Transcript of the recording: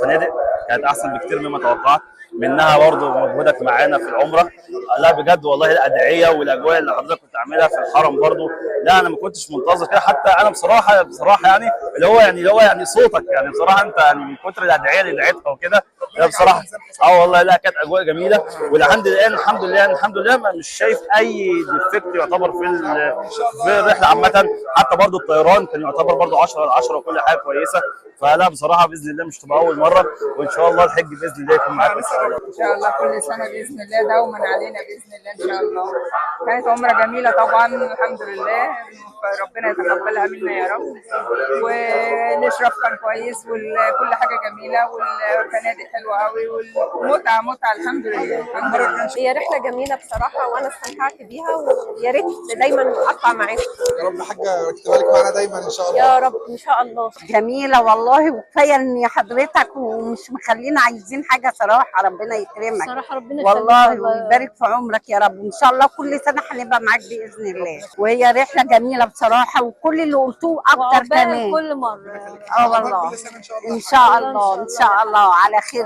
الفنادق كانت احسن بكتير مما توقعت، منها برضو مجهودك معانا في العمره. لا بجد والله الادعية والاجواء اللي حضرتك كنت عاملها في الحرم برضو، لا انا ما كنتش منتظر كده. حتى انا بصراحة بصراحة يعني اللي هو يعني صوتك يعني بصراحة انت يعني من كتر الادعية اللي دعيتها وكده، لا بصراحة والله لا كانت اجواء جميله. ولحد الان الحمد لله الحمد لله ما مش شايف اي defect يعتبر في الرحلة عامه. حتى برضو الطيران كان يعتبر برضو 10 على 10 وكل حاجة كويسه. فلا بصراحة باذن الله مش تبقى اول مره، وان شاء الله الحج باذن الله يكون معاك ان شاء الله. ان شاء الله كل سنة باذن الله دوما علينا باذن الله ان شاء الله. كانت عمره جميلة طبعا الحمد لله، ربنا يتقبلها منا يا رب. والاشراف كان كويس وكل حاجة جميلة، والفنادق حلوة قوي، والمتعة متعه الحمد لله الحمد لله. هي رحلة جميلة بصراحة وأنا استمتعت بيها، ويا ريت دايما أطلع معاكم. يا رب حاجة اكتبها لك معانا دايما ان شاء الله. يا رب إن شاء الله. جميلة والله، وكفاية ان حضرتك ومش مخلينا عايزين حاجة صراحة، ربنا يكرمك صراحة ربنا يخليك والله والله. ويبارك في عمرك يا رب، وان شاء الله كل سنة هنبقى معاك بإذن الله. وهي رحلة جميلة بصراحة، وكل اللي قلتوه اكتر وعقبال كمان. كل مرة. اه والله كل سنة ان شاء الله. ان شاء الله ان شاء الله على خير.